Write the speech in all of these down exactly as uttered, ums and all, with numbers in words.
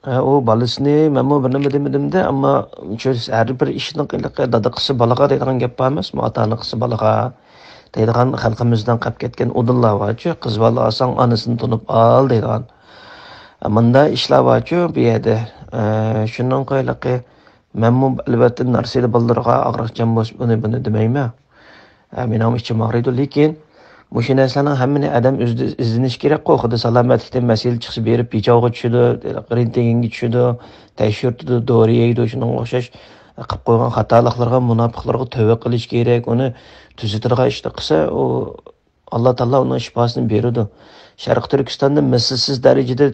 ئە، ئۇ بالىسىنى، مەنمۇ بىر نېمە دېمىدىم-دە، ئەمما شۇ ھەر بىر ئىشنىڭ ھېلىقى دادا قىلسا بالىغا دەيدىغان گەپ بار ئەمەسمۇ؟ ئاتا-ئانا قىلسا بالىغا دەيدىغان خەلقىمىزدىن قېلىپ كەتكەن ئۇدۇللار بارچۇ، قىز بالا ئالساڭ ئانىسىنى تونۇپ ئال دەيدىغان. ئە، مۇنداق ئىشلار بارچۇ بۇ يەردە. ئە، شۇنىڭغا ھېلىقى مەنمۇ ئەلۋەتتە نارسىدە بالىلىرىغا ئاغرىقچان بولسا ئۇنى بۇنى دېمەيمەن. ھە، مېنىڭمۇ ئىچىم ئاغرىيدۇ، لېكىن مۇشۇ نەرسىلەرنىڭ ھەممىنى ئادەم ئۆزى ئىزدىنىش كېرەكقۇ. خۇددى سالامەتلىكتىن مەسىلە چىقسا، بېرىپ پېچاۋغا چۈشىدۇ، رېنتگېنگە چۈشىدۇ، تەكشۈرتىدۇ، دورا يەيدۇ، شۇنىڭغا ئوخشاش قىلىپ قويغان خاتالىقلىرىغا، مۇناپىقلارغا تۆۋە قىلىش كېرەك. ئۇنى تۈزىتىدىغان ئىشنى قىلسا، ئۇ ئاللا تائالا ئۇنىڭ شىپاسىنى بېرىدۇ. شەرقىي تۈركىستاندا مىسلىسىز دەرىجىدە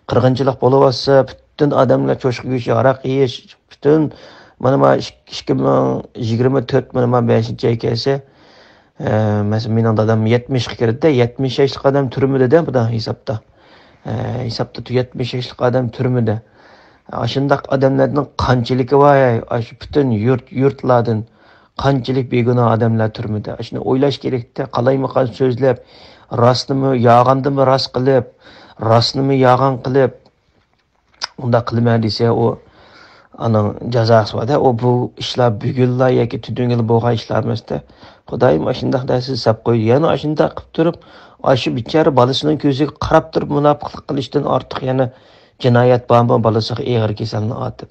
قىرغىنچىلىق بولۇۋاتسا، پۈتۈن ئادەملەر چوشقا گۆشى، ھاراق يېيىش، پۈتۈن، مانا، ما ئىك-، ئىككى مىڭ يىگىرمە تۆت، مانا، ما بەشىنچى ئاي كەلسە، ئە، مەسىلەن، مېنىڭ دادام يەتمىشقا كىردى-دە، يەتمىش ياشلىق ئادەم تۈرمىدە-دە، بۇدا ھېسابتا. ئە، ھېسابتا تۇ-، يەتمىش ياشلىق ئادەم تۈرمىدە. ئاشۇنداق ئادەملەرنىڭ قانچىلىكى بار، ئاشۇ پۈتۈن يۇرت، يۇرتلاردىن قانچىلىك بىگۇناھ ئادەملەر تۈرمىدە. ئاشۇنى ئويلاش كېرەكتە، قالايمىقان سۆزلەپ، راستنىمۇ يالغاندىمۇ راست قىلىپ، راستنىمۇ يالغان قىلىپ، ئۇنداق قىلىمەن دېسە، ئۇ ئانىڭ جازاسى بار-دە. ئۇ بۇ ئىشلار بۈگۈنلا ياكى تۈنۈگۈنلا بولغان ئىشلار ئەمەس-دە. خۇدايىم ئاشۇنداق دەرسىز سەپ قويدى. يەنە ئاشۇنداق قىلىپ تۇرۇپ، ئاشۇ بىچارە بالىسىنىڭ كۆزىگە قاراپ تۇرۇپ مۇناپىقلىق قىلىشتىن ئارتۇق يەنە جىنايەت بارمۇ، بالىسىغا ئېغىر كېسەلنى ئارتىپ؟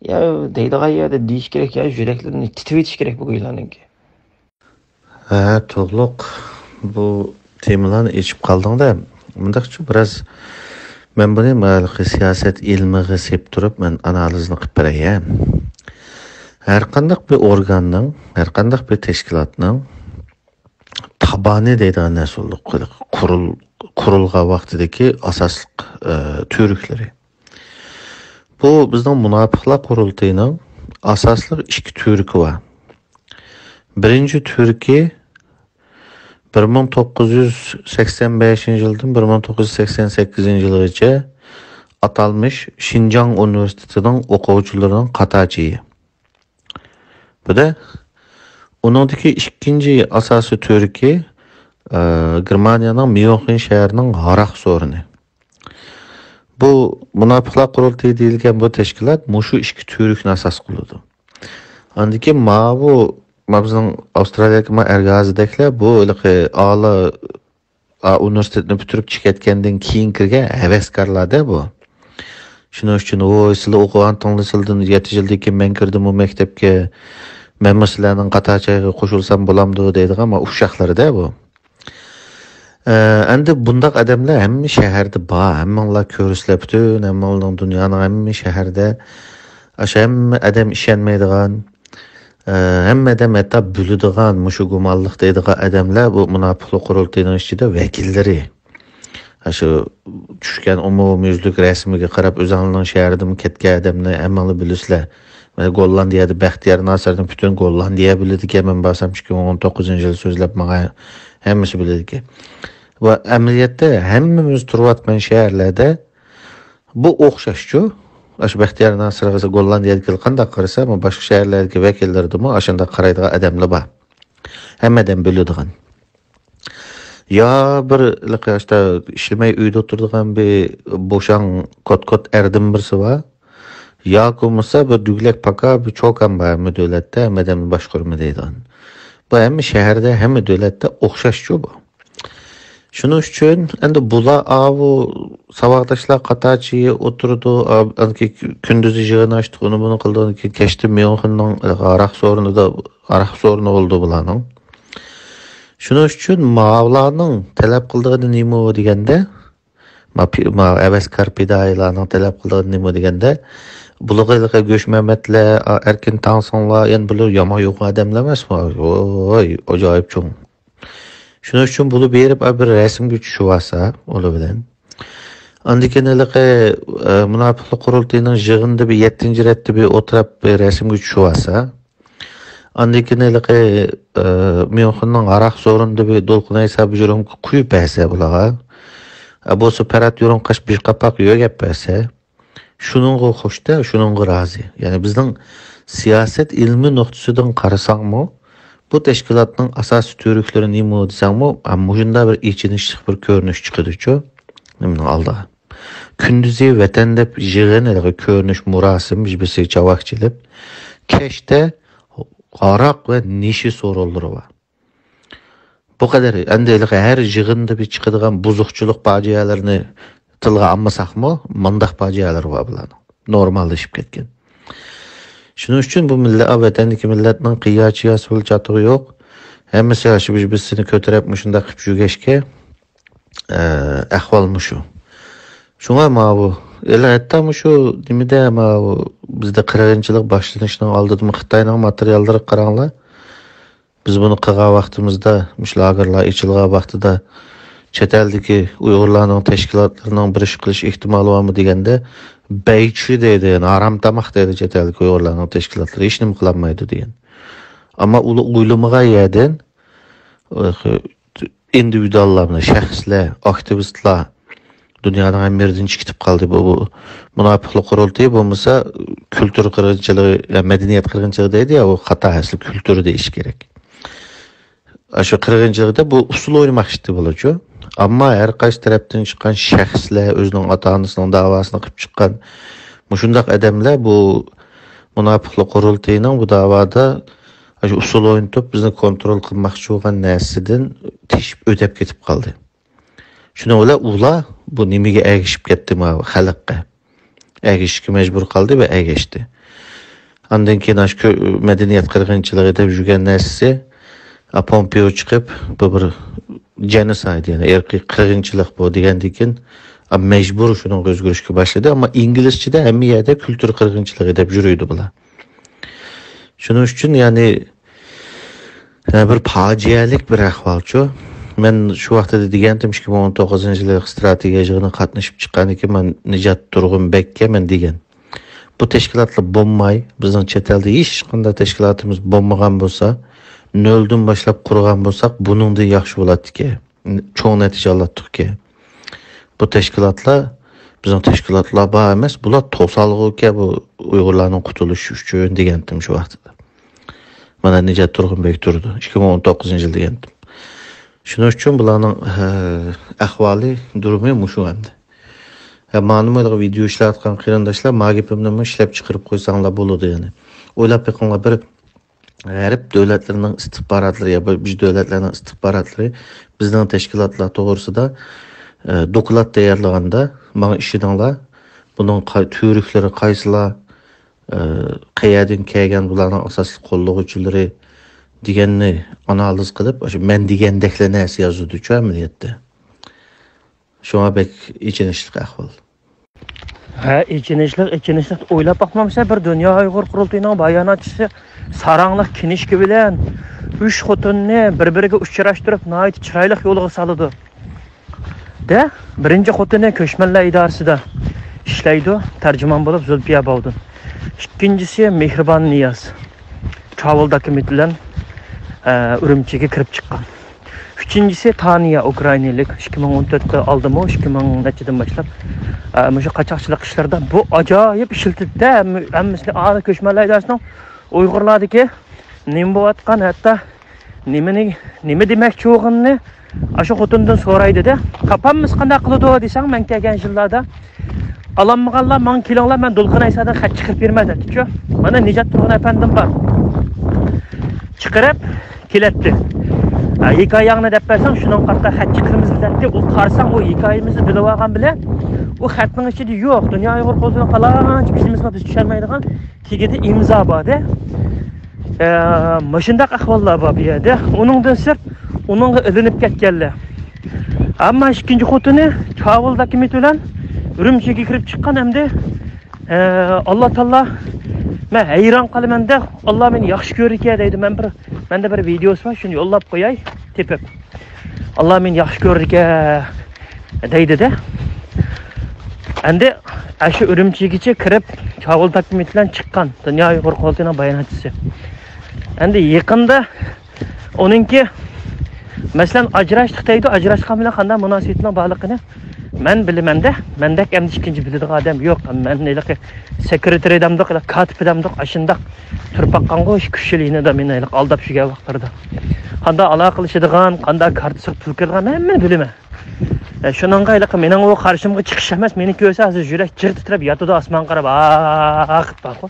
يا، دەيدىغان يەردە دېيىش كېرەك، يا، يۈرەكلىرىنى تىتىۋېتىش كېرەك بۇ گۇيلارنىڭكى. ھە، توغرۇلۇق. بۇ تېمىلارنى ئېچىپ قالدىڭ-دە. مۇنداقچۇ، بىراز مەن بۇنى ھېلىقى سىياسەت ئىلمىغا سېلىپ تۇرۇپ، مەن ئانالىزنى قىلىپ بېرەي، ھە. ھەرقانداق بىر ئورگاننىڭ، ھەرقانداق بىر تەشكىلاتنىڭ تابانى دەيدىغان نەرسە بولىدۇ. قۇرۇل-، قۇرۇلغان ۋاقتىدىكى ئاساسلىق، ئە، تۈۋرۈكلىرى. بۇ بىزنىڭ مۇناپىقلار قۇرۇلتىيىنىڭ ئاساسلىق ئىككى تۈۋرۈكى بار. بىرىنچى تۈۋرۈكى بىر مىڭ توققۇز يۈز سەكسەن بەشىنچى يىلدىن بىر مىڭ توققۇز يۈز سەكسەن سەككىزىنچى يىلغىچە ئاتالمىش شىنجاڭ ئۇنىۋېرسىتېتىنىڭ ئوقۇغۇچىلىرىنىڭ قاتار جېيى. بۇ دە، ئۇنىڭدىكى ئىككىنچى ئاساسىي تۈۋرۈكى، ئە، گېرمانىيەنىڭ ميۇنخېن شەھىرىنىڭ ھاراق سورۇنى. بۇ مۇناپىقلار قۇرۇلتىيى دېيىلگەن بۇ تەشكىلات مۇشۇ ئىككى تۈۋرۈكنى ئاساس قىلىدۇ. ئاندىن كېيىن ماۋۇ، ما بىزنىڭ ئاۋسترالىيەدىكى ما ئەرگازىدەكلەر بۇ ھېلىقى ئالىي، ئا، ئۇنىۋېرسىتېتنى پۈتتۈرۈپ چىقىپ كەتكەندىن كېيىن كىرگەن ھەۋەسكارلار-دە بۇ. شۇنىڭ ئۈچۈن، ۋوي، سىلەر ئوقۇغانتىڭلار، سىلەردىن يەتتە يىلدىن كېيىن مەن كىردىممۇ مەكتەپكە، مەنمۇ سىلەرنىڭ قاتار چايىغا قوشۇلسام بولامدۇ دەيدىغان ما ئۇششاقلىرى-دە بۇ. ئە، ئەمدى بۇنداق ئادەملەر ھەممە شەھەردە بار، ھەممىڭلار كۆرىسىلەر، پۈتۈن ھەممىڭلارنىڭ دۇنيانىڭ ھەممە شەھەردە، ئاشۇ ھەممە ئادەم ئىشەنمەيدىغان، ئە، ھەممە ئادەم ھەتتا بىلىدىغان، مۇشۇ گۇمانلىق دەيدىغان ئادەملەر بۇ مۇناپىقلىق قۇرۇلتىيىنىڭ ئىچىدە ۋەكىللىرى. ئاشۇ چۈشكەن ئومۇميۈزلۈك رەسىمىگە قاراپ، ئۆزۈڭلارنىڭ شەھىرىدىن كەتكەن ئادەمنى ھەممىڭلار بىلىسىلەر. مانا، گوللاندىيەدە بەختىيار ناسىرنى پۈتۈن گوللاندىيە بىلىدىكەن. مەن بارسام، ئىككى مىڭ ئون توققۇزىنچى يىل سۆزلەپ ماڭا ھەممىسى بىلىدىكەن. ۋە ئەمەلىيەتتە ھەممىمىز تۇرۇۋاتقان شەھەرلەردە بۇ ئوخشاشچۇ. ئاشۇ بەختىيار ناسىرغا، گوللاندىيەدىكىلەر قانداق قارىسا، بۇ باشقا شەھەرلەردىكى ۋەكىللىرىدىمۇ ئاشۇنداق قارايدىغان ئادەملەر بار. ھەممە ئادەم بىلىدىغان. يا بىر ھېلىقى ئاشتا ئىشلىمەي ئۆيدە ئولتۇرىدىغان بىر بوشاڭ كوت-كوت ئەردىن بىرسى بار. ياكى بولمىسا بىر دۈگلەك پاكا بىر چوكان بار ھەممە دۆلەتتە، ھەممە ئادەمنى باشقۇرىمەن دەيدىغان. بۇ ھەممە شەھەردە، ھەممە دۆلەتتە ئوخشاشچۇ بۇ. شۇنىڭ ئۈچۈن ئەمدى بۇلار ئاۋۇ ساۋاقداشلار قاتارچى ئولتۇرىدۇ، ئا-، ئانكى كۈندۈزى يىغىن ئاچتۇق، ئۇنى بۇنى قىلدۇق، كەچتە ميۇنخېننىڭ ھاراق سورۇنىدا، ھاراق سورۇنى بولىدۇ بۇلارنىڭ. شۇنىڭ ئۈچۈن ماۋۇلارنىڭ تەلەپ قىلىدىغىنى نېمە دېگەندە، ما پى-، ما ھەۋەسكار پىدائىيلارنىڭ تەلەپ قىلىدىغىنى نېمە دېگەندە، بۇلارغا ھېلىقى گۆشمەمەتلەر، ئا-، ئەركىن تاڭسۇڭلار، يەنە بۇلار يامان يوغان ئادەملەر ئەمەسمۇ؟ ۋوي، ئاجايىپ چوڭ. شۇنىڭ ئۈچۈن بۇلار بېرىپ، ئا، بىر رەسىمگە چۈشۈۋالسا، ئۇلار بىلەن. ئاندىن كېيىن ھېلىقى، ئە، مۇناپىقلىق قۇرۇلتىيىنىڭ يىغىنىدا بىر يەتتىنچى رەتتە بىر ئولتۇرۇپ بىر رەسىمگە چۈشۈۋالسا. ئاندىن كېيىن ھېلىقى، ئە، ميۇنخېننىڭ ھاراق سورۇنىدا بىر دولقۇن ھېسابى يۇرۇمغا قۇيۇپ بەرسە بۇلارغا. ئە، بولسا پەرھات يۇرۇڭ قاش بىر قاپاق يۆگەپ بەرسە. شۇنىڭغا خوش-دە، شۇنىڭغا رازى. يەنى بىزنىڭ سىياسەت ئىلمىي نۇقتىسىدىن قارىساڭمۇ، بۇ تەشكىلاتنىڭ ئاساسىي تۈۋرۈكلىرى نېمە دېسەڭمۇ، ھە، مۇشۇنداق بىر ئېچىنىشلىق بىر كۆرۈنۈش چىقىدۇچۇ نېمىنىڭ ئالدىغا. كۈندۈزى ۋەتەن دەپ يىغىن، ھېلىقى كۆرۈنۈش، مۇراسىم، بىر-بىرسىگە چاۋاك چېلىپ، كەچتە ھاراق ۋە نېشە سورۇنلىرى بار. بۇ قەدەر. ئەمدى ھېلىقى ھەر يىغىندا بىر چىقىدىغان بۇزۇقچىلىق پاجىئەلىرىنى تىلغا ئالمىساقمۇ، مۇنداق پاجىئەلەر بار بۇلارنىڭ. نورماللىشىپ كەتكەن. شۇنىڭ ئۈچۈن بۇ مىللەت، ۋەتەندىكى مىللەتنىڭ قىيا-چىياسى بىلەن چاتىقى يوق. ھەممىسى شۇ بىر-بىرسىنى كۆتۈرۈپ مۇشۇنداق قىلىپ يۈرگەچكە، ئە، ئەھۋال مۇشۇ. شۇڭا ماۋۇ، ھېلى ھەتتا مۇشۇ نېمىدە، ماۋۇ بىزدە قىرغىنچىلىق باشلىنىشنىڭ ئالدىدىمۇ خىتاينىڭ ماتېرىياللىرىغا قاراڭلار. بىز بۇنى قىلغان ۋاقتىمىزدا، مۇشۇ لاگېرلار ئېچىلغان ۋاقتىدا چەت ئەلدىكى ئۇيغۇرلارنىڭ تەشكىلاتلىرىنىڭ بىر ئىش قىلىش ئېھتىمالى بارمۇ دېگەندە، بەيچى دەيدۇ، يەنى ھارام تاماق دەيدۇ چەت ئەلدىكى ئۇيغۇرلارنىڭ تەشكىلاتلىرى ھېچنېمە قىلالمايدۇ دېگەن. ئەمما ئۇلار ئويلىمىغان يەردىن، ئىندىۋىدۇئاللار، مانا شەخسلەر، ئاكتىۋىستلار، دۇنيانىڭ ھەممە يېرىدىن چىقىپ قالدى. بۇ، بۇ مۇناپىقلىق قۇرۇلتىيى بولمىسا، كۈلتۈر قىرغىنچىلىقى، يا مەدەنىيەت قىرغىنچىلىقى دەيدۇ، يا ئۇ خاتا ئەسلى كۈلتۈر دېيىش كېرەك. ئاشۇ قىرغىنچىلىقتا بۇ ئۇسسۇل ئوينىماقچى بولىدۇ. ئەمما ھەر قايسى تەرەپتىن چىققان شەخسلەر، ئۆزىنىڭ ئاتا-ئانىسىنىڭ داۋاسىنى قىلىپ چىققان مۇشۇنداق ئادەملەر بۇ مۇناپىقلىق قۇرۇلتىيىنىڭ بۇ داۋادا ئاشۇ ئۇسسۇل ئوينىتىپ، بىزنى كونترول قىلماقچى بولغان نەرسىدىن تېشىپ ئۆتۈپ كېتىپ قالدى. شۇنىڭ بىلەن ئۇلار بۇ نېمىگە ئەگىشىپ كەتتى، ماۋۇ خەلققە ئەگىشىشكە مەجبۇر قالدى ۋە ئەگەشتى. ئاندىن كېيىن ئاشۇ كۆ-، مەدەنىيەت قىرغىنچىلىقى دەپ يۈرگەن نەرسىسى، ئا، پومپېئو چىقىپ، بۇ بىر جېنوسايد، يەنى ئىرقىي قىرغىنچىلىق بۇ دېگەندىن كېيىن، ئا، مەجبۇر شۇنىڭغا ئۆزگىرىشكە باشلىدى. ئەمما ئىنگلىزچىدە ھەممە يەردە كۈلتۈر قىرغىنچىلىقى دەپ يۈرىدۇ بۇلار. شۇنىڭ ئۈچۈن، يەنى، ھە، بىر پاجىئەلىك بىر ئەھۋالچۇ. مەن شۇ ۋاقتىدا دېگەنتىم، ئىككى مىڭ ئون توققۇزىنچى يىلى ئىستراتېگىيە يىغىنىغا قاتنىشىپ چىققاندىن كېيىن مەن نىجات تۇرغۇنبەگكە مەن دېگەن، بۇ تەشكىلاتلار بولماي، بىزنىڭ چەت ئەلدە ھېچقانداق تەشكىلاتىمىز بولمىغان بولسا، نۆلدىن باشلاپ قۇرغان بولساق، بۇنىڭدىن ياخشى بولاتتىكەن، چوڭ نەتىجە ئالاتتۇقكەن. بۇ تەشكىلاتلار بىزنىڭ تەشكىلاتلار بار ئەمەس، بۇلار توسالغۇكەن بۇ ئۇيغۇرلارنىڭ قۇتۇلۇشى ئۈچۈن دېگەنتىم شۇ ۋاقتىدا. مانا نىجات تۇرغۇنبەگ تۇرىدۇ، ئىككى مىڭ ئون توققۇزىنچى يىل دېگەنتىم. شۇنىڭ ئۈچۈن بۇلارنىڭ، ھە، ئەھۋالى، دۇرۇمى مۇشۇ ئەمدى. ھە، مانىمۇ ھېلىقى ۋىدېئو ئىشلەۋاتقان قېرىنداشلار، ما گېپىمنىمۇ ئىشلەپ چىقىرىپ قويساڭلار بولىدۇ يەنى. ئويلاپ بېقىڭلار، بىر غەرب دۆلەتلىرىنىڭ ئىستىخباراتلىرى يا بىر دۆلەتلەرنىڭ ئىستىخباراتلىرى بىزنىڭ تەشكىلاتلار توغرىسىدا، ئە، دوكلات تەييارلىغاندا، ماڭا ئىشىنىڭلار، بۇنىڭ قاي-، تۈۋرۈكلىرى قايسىلار، ئە، قەيەردىن كەلگەن، بۇلارنىڭ ئاساسلىق قوللىغۇچىلىرى دېگەننى ئانالىز قىلىپ، ئاشۇ مەن دېگەندەكلا نەرسە يازىدۇچۇ ئەمەلىيەتتە. شۇڭا بەك ئېچىنىشلىق ئەھۋال. ھە، ئېچىنىشلىق، ئېچىنىشلىق. ئويلاپ باقمامسەن، بىر دۇنيا ئۇيغۇر قۇرۇلتىيىنىڭ باياناتچىسى ساراڭلىق كىنىشكا بىلەن ئۈچ خوتۇننى بىر-بىرىگە ئۇچراشتۇرۇپ، ناھايىتى چىرايلىق يولغا سالىدۇ. دە، بىرىنچى خوتۇنى كۆچمەنلەر ئىدارىسىدە ئىشلەيدۇ، تەرجىمان بولۇپ زۇلپىيە باۋدۇن. ئىككىنچىسى مېھرىبان نىياز، چاۋۇل داكىمىت بىلەن، ئە، ئۈرۈمچىگە كىرىپ چىققان. ئۈچىنچىسى تانىيە، ئۇكرائىنىلىك، ئىككى مىڭ ئون تۆتتە ئالدىمۇ، ئىككى مىڭ نەچچىدىن باشلاپ، ئە، مۇشۇ قاچاقچىلىق ئىشلىرىدا بۇ ئاجايىپ ئىشلىتىدۇ-دە، ھەممە-، ھەممىسىنى ئالىي كۆچمەنلەر ئىدارىسىنىڭ ئۇيغۇرلاردىكى نېمە بولۇۋاتقان، ھەتتا نېمىنى، نېمە دېمەكچى بولغىنىنى ئاشۇ خوتۇندىن سورايدۇ-دە. تاپالمىسا قانداق قىلىدۇ دېسەڭ، مەن كەلگەن يىللاردا ئالالمىغانلار ماڭا كېلىڭلار، مەن دولقۇن ئەيسادىن خەت چىقىرىپ بېرىمەن دەپتىچۇ. مانا نىجات تۇرغۇن ئەپەندىم بار. چىقىرىپ كېلەتتى. ھە، ھېكايەڭنى دەپ بەرسەڭ، شۇنىڭغا قارىتا خەت چىقىرىمىز دەيتتى. ئۇ قارىساڭ، ئۇ ھېكايىمىزنى بىلىۋالغان بىلەن، ئۇ خەتنىڭ ئىچىدە يوق، دۇنيا ئۇيغۇر قۇرۇلتىيىنىڭ پالانچە بىزنىڭ بىز چۈشەنمەيدىغان تېگىدە ئىمزا بار-دە. ئە، مۇشۇنداق ئەھۋاللار بار بۇ يەردە. ئۇنىڭدىن سىرت، ئۇنىڭغا ئىلىنىپ كەتكەنلەر. ئەمما ئىككىنچى خوتۇنى چاۋۇل داكىمىت بىلەن ئۈرۈمچىگە كىرىپ چىققان ئەمدى. ئە، ئاللا تائالا، مەن ھەيران قالىمەن-دە، ئاللا مېنى ياخشى كۆرىدىكەن دەيدۇ. مەن بىر، مەندە بىر ۋىدېئوسى بار، شۇنى يوللاپ قوياي، تېپىپ. ئاللا مېنى ياخشى كۆرىدىكەن دەيدۇ-دە. ئەمدى ئاشۇ ئۈرۈمچىگىچە كىرىپ، چاۋۇل داكىمىت بىلەن چىققان دۇنيا ئۇيغۇر قۇرۇلتىيىنىڭ باياناتچىسى. ئەمدى يېقىندا ئۇنىڭكى، مەسىلەن، ئاجراشتۇق دەيدۇ، ئاجراشقان بىلەن قانداق مۇناسىۋىتىنىڭ بارلىقىنى مەن بىلىمەن-دە، مەندەك ئەمدى ئىككىنچى بىلىدىغان ئادەم يوق. مەن ھېلىقى سېكرېتارى دەمدۇق، ھېلىقى كاتىپى دەمدۇق، ئاشۇنداق تۇرۇپ باققانغۇ، شۇ كۈچلۈك يېنىدا مېنى ھېلىقى ئالداپ يۈرگەن ۋاقىتلىرىدا. قانداق ئالاقىلىشىدىغان، قانداق كارتىسىغا پۇل كىرىدىغان، ھەممىنى بىلىمەن. شۇنىڭغا ھېلىقى مېنىڭ ئۇ قارشىمغا چىقىش ئەمەس، مېنى كۆرسە ھازىر يۈرەك جىر تىترەپ ياتىدۇ ئاسمانغا قاراپ، ئاھ، دەپ بارغۇ.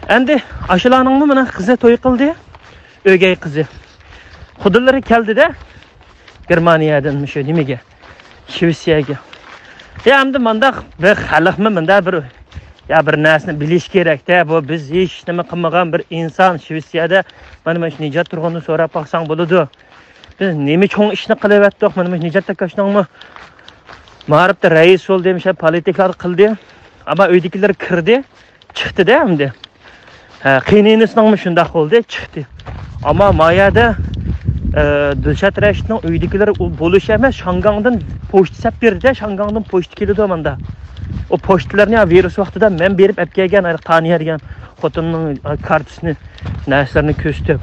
ئەمدى ئاشۇلارنىڭمۇ مانا قىزى توي قىلدى، ئۆگەي قىزى. خۇدىلىرى كەلدىدە گېرمانىيەدىن شۇ نېمىگە، شىۋېتسىيەگە. يا ئەمدى مانداق بىر خەلقمۇ مۇنداق بىر، يا بىر نەرسىنى بىلىش كېرەكتە. بۇ بىز ھېچ نېمە قىلمىغان بىر ئىنسان شىۋېتسىيەدە مانا مانا شۇ نىجات تۇرغۇننى سوراپ باقساڭ بولىدۇ. بىز نېمە چوڭ ئىشنى قىلىۋەتتۇق، مانا مۇشۇ نىجات ئاكاشنىڭمۇ مائارىپتا رەئىس بولدى، مۇشۇ پالىتېكلار قىلدى. ئەمما ئۆيدىكىلەر كىردى، چىقتىدە ئەمدى. ھە، قېينىئىنىسىنىڭمۇ شۇنداق بولدى، چىقتى. ئەمما ما يەردە، ئە، دىلشات رەشىتنىڭ ئۆيدىكىلىرى ئۇ بولۇش ئەمەس، شاڭگاڭدىن پوچتا سەپ بېرىدە، شاڭگاڭدىن پوچتا كېلىدۇ ماندا. ئۇ پوچتىلارنى ۋىرۇس ۋاقتىدا مەن بېرىپ ئەپ كەلگەن، ھېلىقى تانىيە دېگەن خوتۇننىڭ كارتىسىنى، نەرسىلىرىنى كۆرسىتىپ.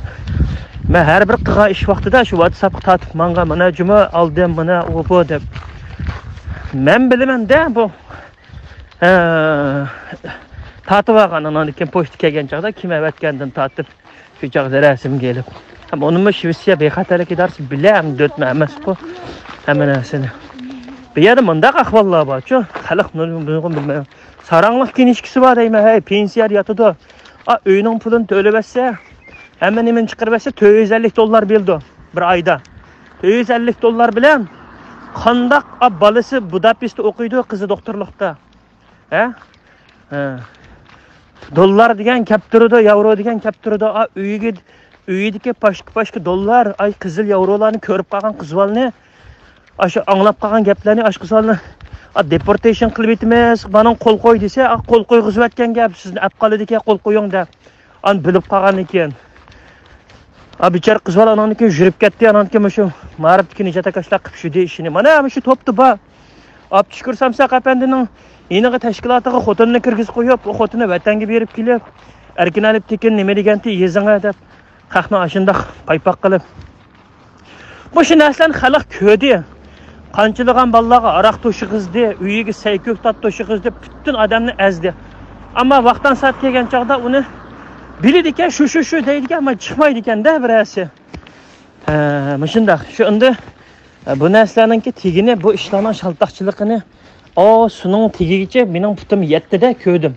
مەن ھەر بىر قىلغان ئىش ۋاقتىدا شۇ ۋاتساپقا تارتىپ ماڭغان، مانا جۇمۇ ئالدىم، مانا ئۇ بۇ دەپ. مەن بىلىمەن-دە بۇ، ھە، تارتىپ ئالغان، ئاندىن كېيىن پوچتا كەلگەن چاغدا كىم ئەۋەتكەندىن تارتىپ شۇ چاغدا رەسىمگە ئېلىپ. ھەم ئۇنىمۇ شىۋېتسىيە بىخەتەرلىك ئىدارىسى بىلە، ھەم دۆتمە ئەمەسقۇ ھەممە نەرسىنى. بۇ يەردە مۇنداق ئەھۋاللار بارچۇ، خەلق نۇرغۇن بىلمەيدۇ. ساراڭلىق كىنىشكىسى بار دەيمەن، ھەي، پېنسىيەدە ياتىدۇ. ئا، ئۆينىڭ پۇلىنى تۆلىۋەتسە، ھەممە نېمىنى چىقىرىۋەتسە، تۆت يۈز ئەللىك دوللار بېرىدۇ بىر ئايدا. تۆت يۈز ئەللىك دوللار بىلەن قانداق، ئا، بالىسى بۇداپېستتا ئوقۇيدۇ، قىزى دوختۇرلۇقتا. ھە؟ ھە. دوللار دېگەن كەپ تۇرىدۇ، ياۋرو دېگەن كەپ تۇرىدۇ. ئا، ئۆيىگە، ئۆيىدىكى پاشكا-پاشكا دوللار، ئاي، قىزىل ياۋرولارنى كۆرۈپ قالغان قىز بالىنى، ئاشۇ ئاڭلاپ قالغان گەپلەرنى، ئاشۇ قىز بالىنى، ئا، دېپورتېيشن قىلىۋېتىمىز، مانا قول قوي دېسە، ئا، قول قويغۇزۇۋەتكەن گەپ، سىزنى ئەپ قالىدىكەن قول قويۇڭ دەپ. ئانا بىلىپ قالغاندىن كېيىن. ئا، بىچارە قىز بالا ئاناندىن كېيىن يۈرۈپ كەتتى، ئاناندىن كېيىن مۇشۇ مائارىپتىكى نىجات ئاكاشلار قىلىپ شۇ دېيىشىنى. مانا مۇشۇ توپتا بار. ئابدۇشۈكۈر سامساق ئەپەندىنىڭ يېنىغا تەشكىلاتىغا خوتۇنىنى كىرگۈزۈپ قويۇپ، ئۇ خوتۇنى ۋەتەنگە بېرىپ كېلىپ، ئەركىن ئەلىپ تېكىن نېمە دېگەنتى يېزىڭە دەپ، خەقنى ئاشۇنداق پايپاق قىلىپ. مۇشۇ نەرسىلەرنى خەلق كۆردى. قانچىلىغان بالىلارغا ھاراق توشۇغۇزدى، ئۆيىگە سەي كۆكتات توشۇغۇزدى، پۈتۈن ئادەمنى ئەزدى. ئەمما ۋاقتان سائەت كەلگەن چاغدا ئۇنى بىلىدىكەن، شۇ، شۇ، شۇ دەيدىكەن، ئەمما چىقمايدىكەن-دە بىرەرسى. ھە، مۇشۇنداق. شۇ ئەمدى، بۇ نەرسىلەرنىڭكى تېگىنى، بۇ ئىشلارنىڭ شالتاقچىلىقىنى، ئا، سۇنىڭ تېگىگىچە مېنىڭ پۇتۇم يەتتىدە كۆردۈم.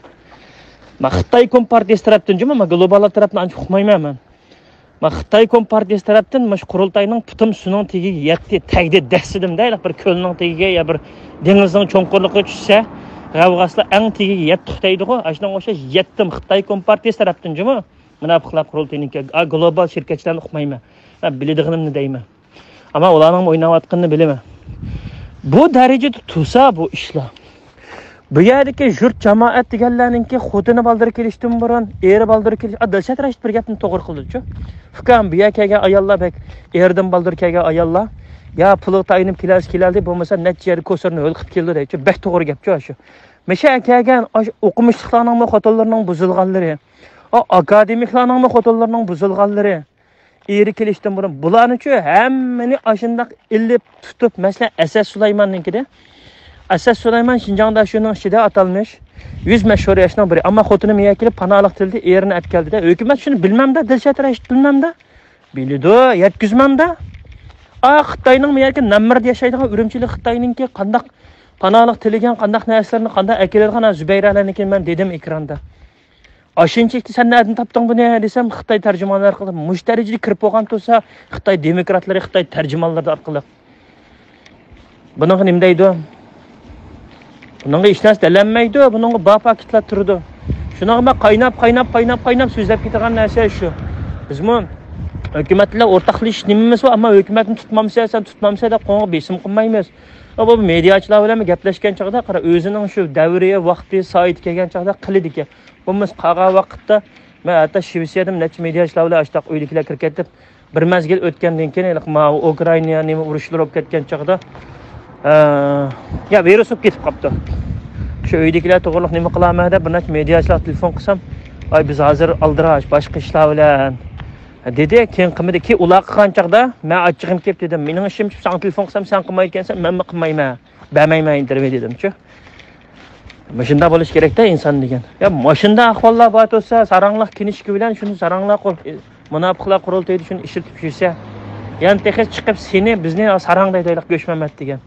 مەن خىتاي كومپارتىيىسى تەرەپتىن جۇمۇ، مەن گلوباللار تەرەپتىن ئانچە ئۇقمايمەن مەن. مەن خىتاي كومپارتىيىسى تەرەپتىن مۇشۇ قۇرۇلتاينىڭ پۇتۇم سۇنىڭ تېگىگە يەتتى، تەگدى دەسسىدىم دەيلى، بىر كۆلنىڭ تېگىگە يا بىر دېڭىزنىڭ چوڭقۇرلۇقىغا چۈشسە، غەۋغاسىلا ئەڭ تېگىگە يەتتۇق دەيدىغۇ، ئاشۇنىڭغا ئوخشاش يەتتىم خىتاي كومپارتىيىسى تەرەپتىن جۇمۇ. مۇناپىقلار قۇرۇلتىيىنىڭكى، ئا، گلوبال شىركەتچىلەرنى ئۇقمايمەن. مەن بىلىدىغىنىمنى دەيمەن. ئەمما ئۇلارنىڭمۇ ئويناۋاتقىنىنى بىلىمەن. بۇ دەرىجىدە تۇرسا بۇ ئىشلار. بۇ يەردىكى يۇرت جامائەت دېگەنلەرنىڭكى خوتۇنى بالدۇر كېلىشتىن بۇرۇن، ئېرى بالدۇر كېلىش، ئا، دىلشات رەشىت بىر گەپنى توغرا قىلدىچۇ. ئۇكام، بۇ يەرگە كەلگەن ئاياللار بەك ئېرىدىن بالدۇر كەلگەن ئاياللار. يا پۇلىغا تايىنىپ كېلەلىسە كېلەلدى، بولمىسا نەچچە يەردە كوسۇرنى ھۆل قىلىپ كېلىدۇ دەيچۇ. بەك توغرا گەپچۇ ئاشۇ. مىشە كەلگەن ئاشۇ ئوقۇمۇشلۇقلارنىڭمۇ خوتۇنلىرىنىڭ بۇزۇلغانلىرى، ئا، ئاكادېمىكلارنىڭمۇ خوتۇنلىرىنىڭ بۇزۇلغانلىرى. ئېرى كېلىشتىن بۇرۇن بۇلارنىچۇ ھەممىنى ئاشۇنداق ئېلىپ تۇتۇپ، مەسىلەن، ئەسەت سۇلايماننىڭكىدە. ئەسەت سۇلايمان شىنجاڭدا شۇنىڭ ئىچىدە ئاتالمىش يۈز مەشھۇر ياشنىڭ بىرى. ئەمما خوتۇنى مېيە كېلىپ پاناھلىق تىلىدى، ئېرىنى ئەپ كەلدىدە. ھۆكۈمەت شۇنى بىلمەمدە، دىلشات رەشىت بىلمەمدە. بىلىدۇ، يەتكۈزمەمدە. ئا، خىتاينىڭ مېيەكى نەممىرىدە ياشايدىغان ئۈرۈمچىلىك خىتاينىڭكى قانداق پاناھلىق تىلىگەن، قانداق نەرسىلەرنى قانداق ئەكېلىدىغان، ھە، زۇبەيرەلەرنىڭكىنى مەن دېدىم ئېكراندا. ئاشۇنچىلىكتە سەن نەدىن تاپتىڭ بۇنى دېسەم، خىتاي تەرجىمانلىرى ئارقىلىق مۇشۇ دەرىجىگە كىرىپ بولغان تۇرسا، خىتاي دېموكراتلىرى، خىتاي تەرجىمانلىرى ئارقىلىق. بۇنىڭغا نېمە دەيدۇ؟ بۇنىڭغا ھېچ نەرسە دېلەنمەيدۇ، بۇنىڭغا بار پاكىتلار تۇرىدۇ. شۇنىڭغا مەن قايناپ، قايناپ، قايناپ، قايناپ سۆزلەپ كېتىدىغان نەرسە شۇ. بىزمۇ ھۆكۈمەت بىلەن ئورتاقلىشىش نېمىمىز بار، ئەمما ھۆكۈمەتنى تۇتمامسەن، سەن تۇتمامسەن دەپ قولغا بېسىم قىلمايمىز. ئا، بۇ مېدىياچىلار بىلەن گەپلەشكەن چاغدا، قارا، ئۆزىنىڭ شۇ دەۋرى، ۋاقتى، سائىتى كەلگەن چاغدا قىلىدىكەن. بولمىسا قالغان ۋاقىتتا مەن ھەتتا شىۋېتسىيەدىمۇ نەچچە مېدىياچىلار بىلەن ئاشۇنداق ئۆيدىكىلەر كىرىپ كەتتىم. بىر مەزگىل ئۆتكەندىن كېيىن، ھېلىقى ماۋۇ ئۇكرائىنا نېمە ئۇرۇشلىرى بولۇپ كەتكەن چاغدا، ئە، يا ۋىرۇس بولۇپ كېتىپ قاپتۇ. شۇ ئۆيدىكىلەر توغرىلىق نېمە قىلارمەن دەپ بىر نەچچە مېدىياچىلارغا تېلېفون قىلسام، ئاي، بىز ھازىر ئالدىراش، باشقا ئىشلار بىلەن دېدى. كېيىن قىلمىدى. كېيىن ئۇلار قىلغان چاغدا مەن ئاچچىقىم كېلىپ دېدىم، مېنىڭ ئىشىم، ساڭا تېلېفون قىلسام سەن قىلمايدىكەنسەن، مەنمۇ قىلمايمەن، بەرمەيمەن ئىنتېرۋيۇ دېدىمچۇ. مۇشۇنداق بولۇش كېرەكتە ئىنسان دېگەن. يا مۇشۇنداق ئەھۋاللار بار تۇرسا، ساراڭلار كىنىشكا بىلەن شۇنى ساراڭلار قۇر-، مۇناپىقلار قۇرۇلتىيىدا شۇنى ئىشلىتىپ يۈرسە، يەنە تېخى چىقىپ سېنى، بىزنى ساراڭ دەيدۇ، ھېلىقى گۆشمەمەت دېگەن.